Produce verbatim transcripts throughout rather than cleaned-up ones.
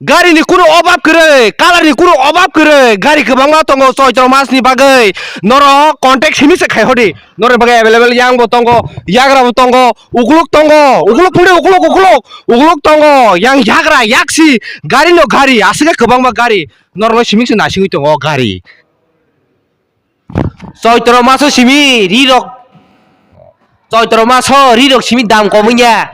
Gari ni kunu obab kwrwi, color ni kunu obab kwrwi, gari kwbangma tongo Choitro mas ni bagwi. Norok contact simi se khai hodi. Norok bagwi available yang bo tongo, yagra bo tongo, ukuluk tongo, ukuluk phunde ukuluk, ukuluk, ukuluk tongo, yang yagra, yaksi, gari no gari, aswk kwbangma gari. Norok no simi se naisingwi tongo o gari. Choitro maso simi ri rok. Choitro maso ri rok simi dam komungya.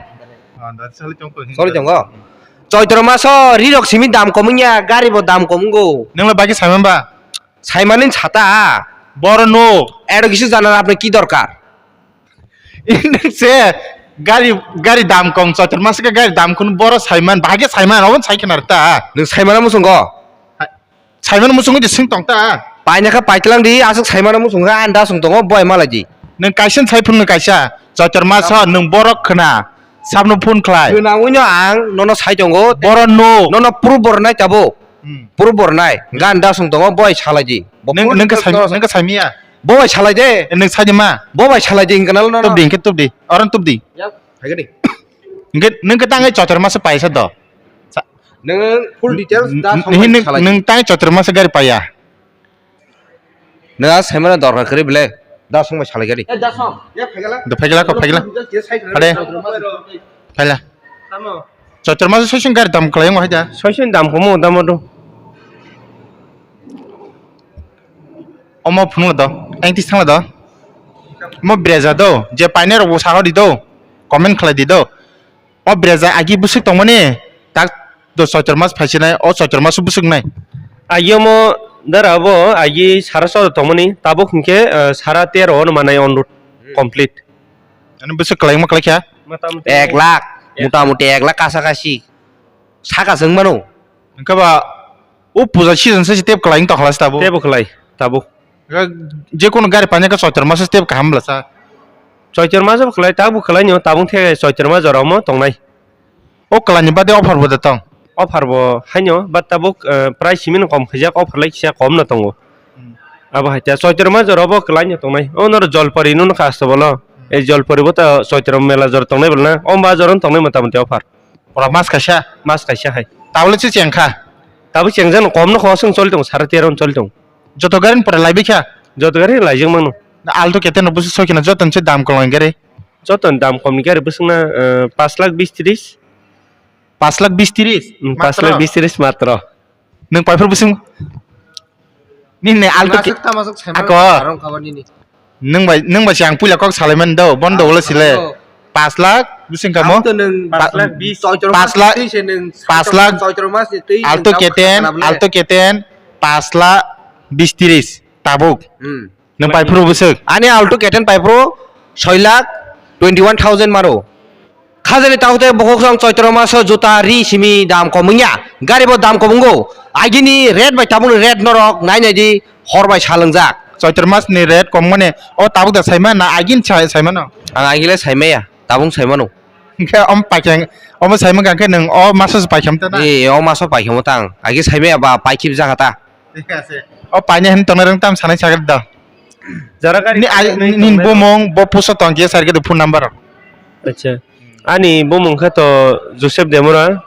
Ah, da sali tong ko hin. Sali tong ko. Choitro maso ri rok simi dam komungya, gari bo dam komungo. Nengla bagi saiman ba? Saimanin sata. Boro no. Ero kisu jana apni ki dorkar? Se gari, gari dam kong, Choitro maso ke gari dam kun boro saiman, bagi saiman, obon sai kena ta. Nung saimana musung go? Saimano muchungwi de sing tong ta. Paina kha paitlang di, aswk saimano muchung kha, ang da sung tongo, boi malai di. Nwng kaisa sai phunuknwi kaisa, Choitro maso nwng borok khna, sabno phone khlai. Khna wngno ang nono sai tongo. Boro no. Nono proof bornai tabuk. Hmm. Proof bornai. Gan da sung tongo, boi salai di. Bo nwng, phone nwng kha sai, nono nwng kha saimiya. Bo bai salai de. Nwng sai di ma. Bo bai salai di, hingkha nalo nono. Tubdi, hingkhe tubdi. Oron tubdi. Yap, hai gani. Hingkhe nwng khe tangwi Choitro maso paisa do. Sa- Nung full details da N-, song nung, salai. Nung tang Choitro maso gari paya. Nung a saimano dorkar kwrwi bwle. Da song bai salai gari. Eh, da song. Ya, phaigala. Da phaigala ko, phaigala. Full details je sai. Hade. Phaila. Tamo. Choitro maso soisong gari dam kwlai wng hai da. Soisong dam komo damo do. Omo phunukla do. Engti sangla do. Omo Brezza do. Je painai rok bo sakha di do. Comment khlai di do. O Brezza agi bwswk tongmani, tak do Choitro mas phaisinai, o Choitro maso bwswk nai. Agi omo dara bo agi sara chouda tongmani, tabuk hinkhe, eh, sara tero ono manai on road complete. Ani bwswk kwlai ma kwlai kha? Motamoti ek lakh, motamoti ek lakh kasa kasi. Saka se wngmano. Hwnkhe ba o puja season se tep kwlai wng tongkha se tabuk. Tebo kwlai, tabuk. Ga-, je kono gari paina khe Choitro maso tep kaham bwla sa. Choitro maso bo kwlai, tabuk kwlai nw, tabuk the Choitro maso jora omo tongnai. O kwlai ni bade offer bo da tong? Offer bo haino, but tabuk, eh, price simi no kom khaijak, offer lai kisa kom no tongo. Hmm. Abo hai ta Choitro maso jora bo kwlai no tongnai. O noro Jolpari no kha asto bolo. Hmm. Ei Jolpari bo ta Choitro mela jora tongnai bolo na. O ba jora no tongnai motamoti offer. Pura mas kaisa? Mas kaisa hai. Tabole se chengkha? Tabuk chengjak no kom no kho, aswk choli tongo, sara tero no choli tongo. Joto gari ni pura laibi kha? Joto gari laijak mano. Alto K ten no busi soi kheno joto ni se dam kwlwng gari? Joto ni dam kom ni gari bwswk na, eh, paanch lakh bis tris. Paanch lakh bis tris? Hmm, paanch lakh bis tris matro. Nwng paifru bwswng nini alto ke-, ako. Nwng bai, nwng bai se ang puila kok salai mani do, bondo ulo sile. Paanch lakh bwswng kamo? Paanch lakh bis. Paanch lakh, paanch lakh, alto K ten, alto K ten, paanch lakh bis tris, tabuk. Hmm. Nwng paifru bwswk? Ani Alto K ten paifru soi lakh twenty one thousand maro. Khajani takhuk tei bukhuk song Choitro maso juta ri simi dam kom wngya. Gari bo dam kom wngo. Agini rate bai tabukni rate norok nai nai di, hor bai salwngjak. Choitro mas ni rate kom mani o tabuk da saima na agin sa-, saimano? Ang agile saimaya, tabuk saimano. Hwnkhe om paikha, omo saimang khe nwng o maso se paikha ta na? Ee, o maso paikha mo tang. Agi saimaya ba paikhi jaga ta. Thik ase. O paina hin tongnai rwng tam sanai sagri da. Jora gari ni ai, paina ni hin tongnai bumung, bo puso tong khe sargri phone number. Acha. Ani bumung khe to Joseph Demura,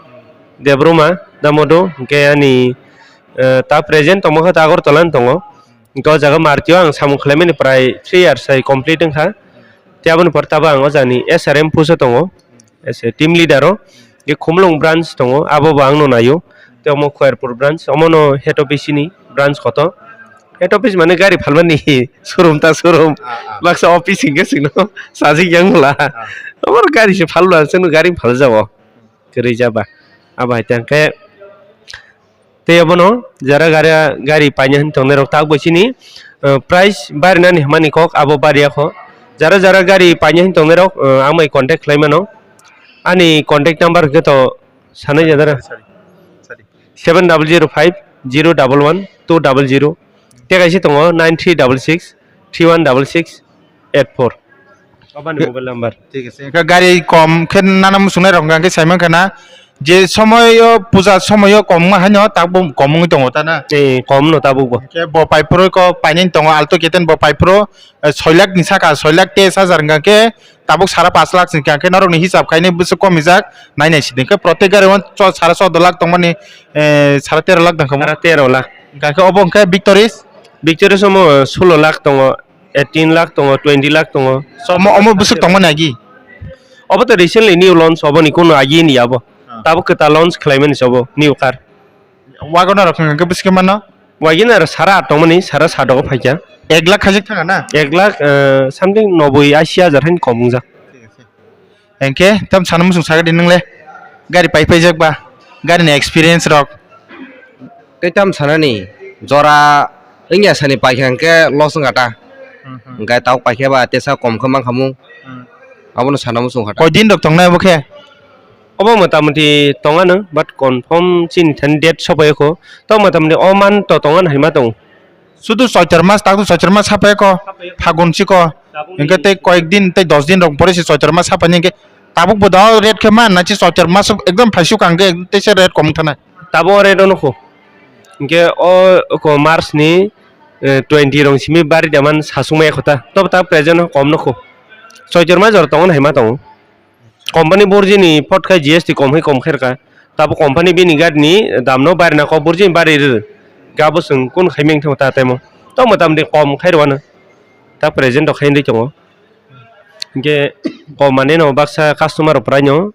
Debruma, Damodu, hwnkhe ani, eh, ta present tongma khe ta Agartala ni tongo. Hwnkhe o jaga Marti o ang samung khlaimani prai three years hai complete wngkha. Tei aboni pore tabo ang o jani S R M puso tongo. As a team leader o, je Khumulwng branch tongo, abo bo ang no naio. Tei omo Khairpur branch, omo no head office ni branch koto. Head office mane gari phalmani showroom ta showroom. Ah, ah. Baksa office hingke singno sajik yang mula. Ah. Omo gari se phalmani, seno gari phaljago. Kwrwi jaba. Abo hai tangkhe Tei abono jara gari, gari paina hin tongnai rok tak bai sini, eh, price barinani hwnmani kok abo bariya kho. Jara jara gari paina hin tongnai rok, eh, ang bai contact khlai mano. Ani contact number hwnkhe to sanai jadara. Sorry, sorry. Seven double zero five zero double one two double zero. Tei kaisa tongo nine three double six three one double six eight four. Abani mobile number. Thik ase. Hwnkhe gari kom khe nana muchungnai rok hwnkhe saimang khe na Je somoyo puja somoyo kom wngma haino tabuk kom wngwi tongo ta na? Eh, kom no tabuk bo. Hwnkhe bo pai phuru ko painani tongo Alto K ten bo pai phuru, eh, soi lakh ni saka, soi lakh teis hajar hwnkha khe tabuk sara pash lakh hwnkha khe norokni hisab khainai bwswk kom rijak nai nai sidi. Hwnkhe protek gari o cho-, sara choddo lakh tongmani, eh, sara tero lakh tongkha mo? Sara tero lakh. Hwnkha khe obo hwnkhe Victoris? Victoris omo, eh, solo lakh tongo, eighteen lakh tongo, twenty lakh tongo. Omo, omo bwswk tongmani agi? Obo to recently new launch, oboni kunu agi ni abo. Ah. Tabuk kwtal launch khlaimani se obo new car. Wagon rok hwnkha khe bwswk mano? Wagon aro sara at tongmani, sara sat o phaikha. Ek lakh khajak thanga na? Ek lakh, eh, something noboi ashi hajar haino kom wngjak. Hwnkhe tam sana muchung sakha di nwng le? Gari pai paijak ba? Gari ni experience rok? Tei tam sanani jora wngya sani paikha hwnkhe loss wngkha ta. Hmm, hmm. Hwnkhe tabuk paikha ba tesa kom khe mankha mung. Hmm. Abono sana muchung kha ta. Koi din rok tongnai obo khe? Obo motamuti tongano, but confirm chini thani date sopaikho. To motamuti o month to tongano hinma tongo. Sudu Choitor mas, takto Choitor mas hapaikho, Hapaikho. Phagun chikho. Tabukni hingke tei koyek din, tei dos din rok pore se Choitor mas hapaini hingke tabuk bo dao rate khe man, nachi Choitor mas ekdom phaisuk ang khe teisa rate kom thana. Tabuk o rate ono kho. Hingke o, o ko March ni, eh, twenty rong simi bari da man sasung maya kho ta. Tobo ta present o kom no kho. Choitor mas jora tongo na hinma tongo. Company borjini pot khai G S T kom hai kom khairka. Tabo company bini gari ni dam no barina kok borjini bari rw. Gabo chwng kun khai meng thang ta temo. To motamuti kom khai rwano. Ta present rok khai wngwi tongo. Hingke kom mane no baksa customer rok prai no,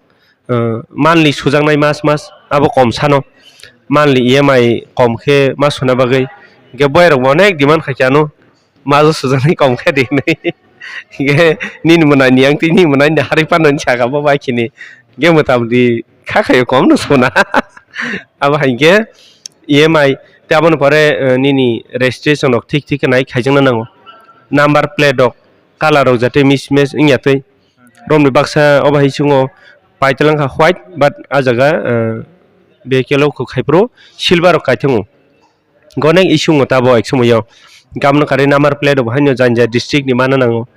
eh, monthly sujaknai mas mas abo kom sano. Monthly E M I kom khe ma suna bagwi. Hingke boy rok bo onek demand khai kha no. Majo sujaknai kom khe rinai. Hingke nini mwnai ni ang tei nini mwnai ni harwi panani saka bo bai khini. Hingke mwtamdi kha khayo kom no sona. Abo hai hingke E M I tei aboni pore, eh, nini registration rok thik thik khe nai khaijakna nango. Number plate rok, color rok jate mismatch wngya tei. Romni baksa obo hai chwngo paitwlang kha white, but ah jaga, eh, vehicle o kho khai phuru silver rok kaithango. Gonek issue wngkha ta bo ek somoyo. Gabno karwi number plate rok haino jani jani district ni mana nango.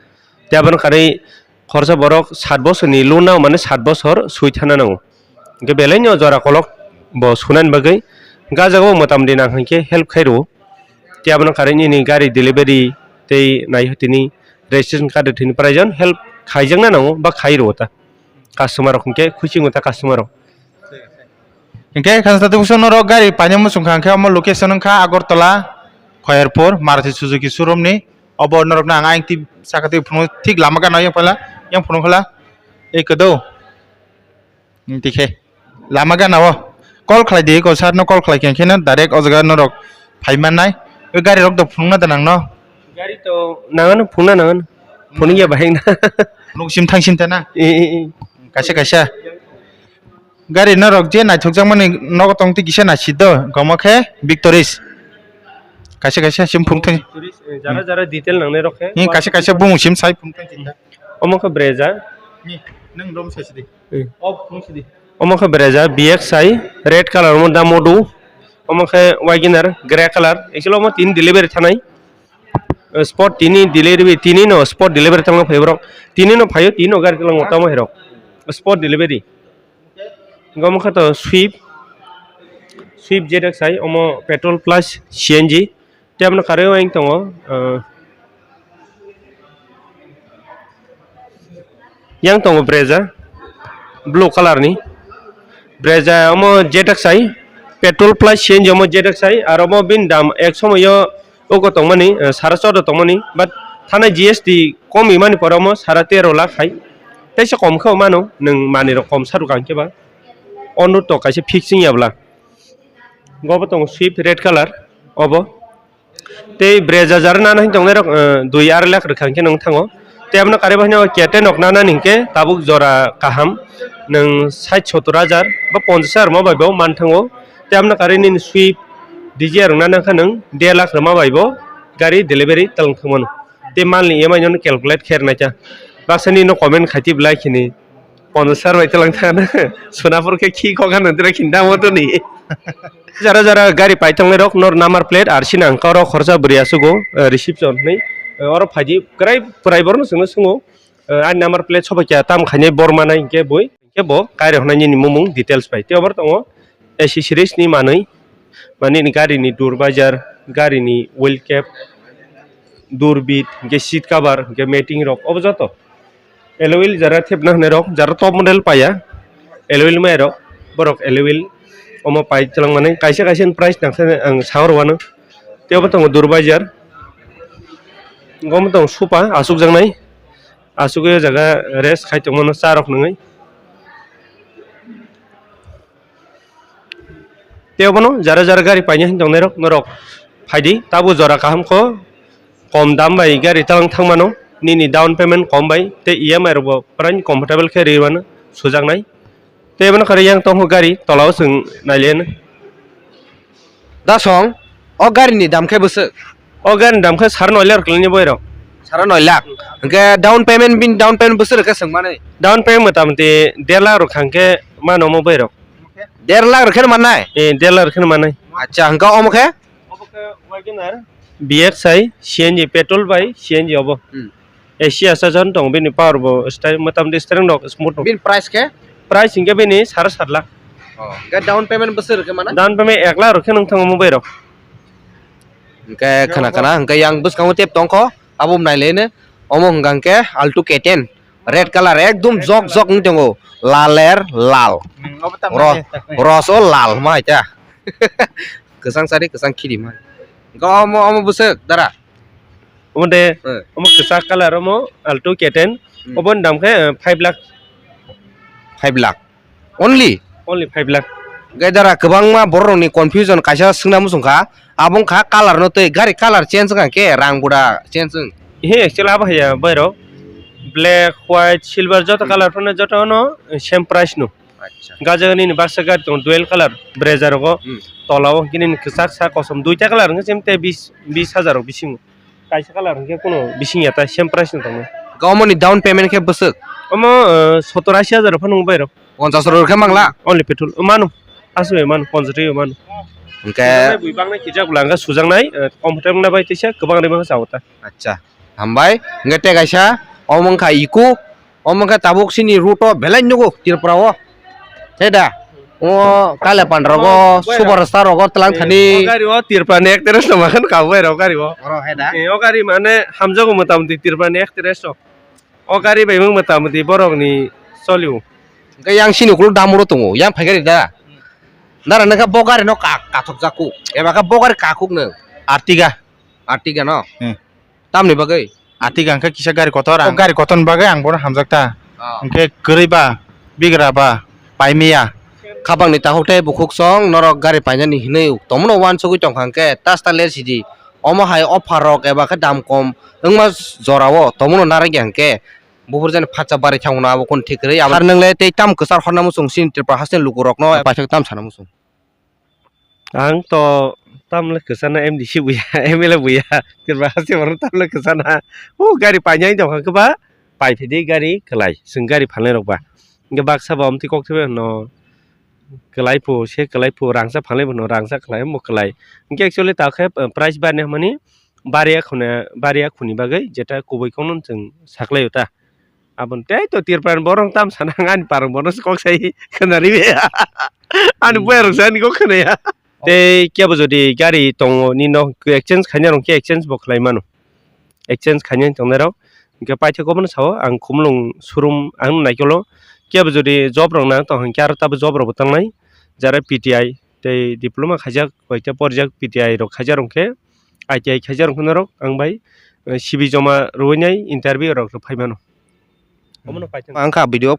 Tei abono karwi khoroksa borok sat bosor ni loan nang mane sat bosor swi thana nango. Hingke belai no jora kolok bo sunani bagwi gajagao motamdi nang hingke help khai rwo. Tei abono karwi nini gari delivery tei nai tini registration card tini price help khaijakna nango ba khai rwo ta. Customer rok hingke khusi wngkha customer rok. Hingke khasa tabuk sono rok gari paina muchung kha, hingke omo location wngkha Agartala, Khoyerpur, Maruti Suzuki showroom ni. Obo norok no ang ayang twi saka twi phunuk thik lama gana yang phala, yang phunuk phala. Ei kwdw. Twi khe lama gana o call khlai di, ko sir no call khlai khe, khe no direct o jaga norok phai mannai. O gari rok do phunukna da nang no? Gari to nangano, phunukna nangano. Phunukya bahai na. Phunuk sim thang sim ta na? E, e, e. Kaisa, kaisa. Gari norok je naithokjakmani nogo tong twi kisa naisik do, gomo khe Victoris. Kaisa, kaisa sim phunuk thang. Victoris, eh, jara, jara detail nangnai rok khe. Hmm, kaisa, kaisa bumung sim sai phunuk thang. Omo khe Brezza. Ni, nwng rom sai sidi. Hmm. Off phunuk sidi. Omo khe Brezza B X I, red colour omo da modu. Omo khe Wagoner, grey colour. Actually omo tini delivery thanai. Eh, spot tini delivery, tini no spot delivery thangma phai borok. Tini no phaio, tini no gari tongmo tamo herok. Spot delivery. Omo khe to Swift, Swift Z X I, omo petrol plus C N G. Tei abono karwi wng tongo, eh, yang tongo Brezza, blue colour ni. Brezza omo Z X I, petrol plus C N G omo Z X I, aro omo bini dam ek somoyo oko tongmani, eh, sara chordo tongmani, but thanai G S T kom imani pore omo sara tero lakh hai. Teisa kom khe mano, nwng manwi rok kom sarwkha hwnkhe ba. Onrok to kaisa fixing ya bwla. Obo tongo Swift red colour, obo. Tei Brezza jara nana hwn tongnai rok, eh, dui arai lakh rwkha hwnkhe nwng thango. Tei abono karwi bahaino K ten rok nana hwnkhe tabuk jora kaham nwng sait sottor hajar ba ponchash hajar rwma bai bo man thango. Tei abono karwi nini Swift Dzire rok nana wngkha nwng der lakh rwma bai bo gari delivery twlang thangmano. Tei malni E M I no calculate khe rwnaikha. Baksa nini no comment khai twi belai khini. Ponchash hajar bai twlang thangna. Sonapur khe khi khokha nang tira khinda moto ni. Jara jara gari pai tongnai rok nor number plate R C nang kha oro khoroksa bwrwi aswk o, eh, reception hinwi. Eh, oro phaidi kwrai bwrai borok no chwngno swngo. Eh, ani number plate sobo kya tam khainai bor manai hinkhe bui. Khe bo kairok nai nini mumung details bai. Tei obo tongo accessories ni manwi, mani ni gari ni dur bajar, gari ni wheel cap, dur bit, hwnkhe seat cover, hwnkhe matting rok obo joto. Alloy wheel jara thepna hwnwi rok, jara top model paiya, alloy wheel mai rok, borok alloy wheel omo pai twlang mani kaisa kaisa ni price nang khe ang sa rw uanw. Tei obo tongo dur bajar, omo tongo sofa aswk jaknai, aswk o jaga rest khai tongmano cha rok nungwi. Tei obono jara jara gari paina hin tongnai rok norok phaidi, tabuk jora kaham kho, kom dam bai gari talang thang mano, nini down payment kom bai tei E M I rok bo pran comfortable khe ri mano sujaknai. Tei obono khe yang tongkho gari tola o chwng nai le. Da song, o gari ni dam khe bwswk? O gari ni dam khe sar noi lakh kwlai ni boi rok. Sar noi lakh. Hwnkhe down payment, bini down payment bwswk rwkhe swng mani? Down payment mota moti der lakh rok thang khe mano omo boi rok. Der lakh rok khe mannai? Eh, der lakh rok khe mannai. Acha, hwnkhe omo khe? Obo khe Wagon R, B X I, C N G, petrol bai C N G obo. Hmm. A C asajon tong bini power bo style, mota moti steering rok smooth rok. Bini price khe? Price hingke bini sare sat lakh. Oh, hingke down payment bwswk rwkhe mano? Down payment ek lakh rok khe nang thango mobile rok. Hingke khana khana hingke yang bwskango tep tongkho, abo nai lene omo hingka hingke Alto K ten, red colour ekdom jok jok wng tongo, laler lal. Hmm, obo tamo Ro-, ne, tamo ne. Roso lal ma hai ta. Kwchang sari kwchang khiri ma. Hingke omo, omo bwswk dara. Omo de, eh, omo kwchak colour omo Alto K ten. Hmm. Oboni dam khe, eh, five lakh. Five lakh. Only? Only five lakh. Hingke dara kwbangma borok rokni confusion kaisa swngna muchung kha. Abo wngkha colour no twi gari colour change wngkha khe rang buda change wng. He actually abo haya bwrok black, white, silver joto colour phano joto no same price no. Acha. Gajagani ni baksa gari tongo dual colour Brezza rogo. Hmm. Tola o hingke nini kwchak sa kosom duita colour hingke same te bis, bis hajar rok bisingo. Kaisa colour hingke kuno bising ya ta same price no tongo. Omo ni down payment khe bwswk? Omo, eh, sottor ashi hajar phano wng bai rok. Ponchas rok khe mangla? Only petrol, o mano. Aswk bai mano, ponchas rok mano. Hingke bui bang nai kijak bwla hingke sujaknai, eh, comfortable na bai teisa kwbang rima sa o ta. Acha, hambai. Hingke te kaisa, omo wngkha iko, omo wngkha tabuk sini route o belai nugo Tripura o. He da? O Kale Pandra rogo, Super Star rogo, tlang thani. O gari o Tripura ni actress no makan ka bai rok gari o. Oro he da? Eh, o gari mane hamjago mota moti Tripura ni actress rok. O gari bai mung mota moti borok ni solio. Hingke yang sini ukuluk damuro tongo, yang phaikari da. Nara nangkha bo gari no ka-, kathok jakku. Eba khe bo gari kakhuk no. Artiga. Artiga no? Hmm. Tamni bagwi? Ati hwnkhe kisa gari kotor, o ang gari kotorni bagwi ang bono hamjak ta. Oh. Hwnkhe kwrwi ba, bigra ba, paimaya. Khapangni takhuk tei bukhuk song norok gari painani hinwi tongmano uansugwi tongkha hwnkhe tasta ler sidi. Omo hai offer rok eba khe dam kom wngma jorao tongmano narwkya hwnkhe buphurjani phatsa barwi thangmano abo kunu thik kwrwi. Abo har nwngle tei tamo kwchar horna muchung chini Tripura hasteni lukurokno paithak tamo sana muchung. Ang to tamle kwchana M D C buya, M L A buya, Tripura haste borok tamle kwchana. O gari painai tongkha khe ba, pai phidi gari kwlai, chwng gari phalnai rok ba. Hwnkhe baksa bo amtwi kok thaibai hwno, kwlai pho se kwlai pho, rangchak phalnai bo hwno rangchak kwlai, omo kwlai. Hwnkhe actually ta khe, eh, price barni hwnmani bariya khuna, bariya khuni bagwi jeta kubui kokno chwng saklaio ta. Aboni tei to Tripura ni borok tam sana ang ani parang bono kok sai khwnari be. Ani boya rok ani kok khwnaya. Tei kebo jodi gari tongo nino exchange khaina rok khe exchange bo khlai mano. Exchange khaina tongnai rok hwnkhe paithak obono sao ang Khumulwng showroom ang naikolo kebo jodi job rok nang tong hwnkhe aro tabo job rok bo tangnai jara P T I tei diploma khaijak bai tei porjak P T I rok khaijak rok khe I T I khaijak rok hwnwi rok ang bai, eh, C V joma rwui nai interview rok phai mano. Omono paithak. Ang kha video.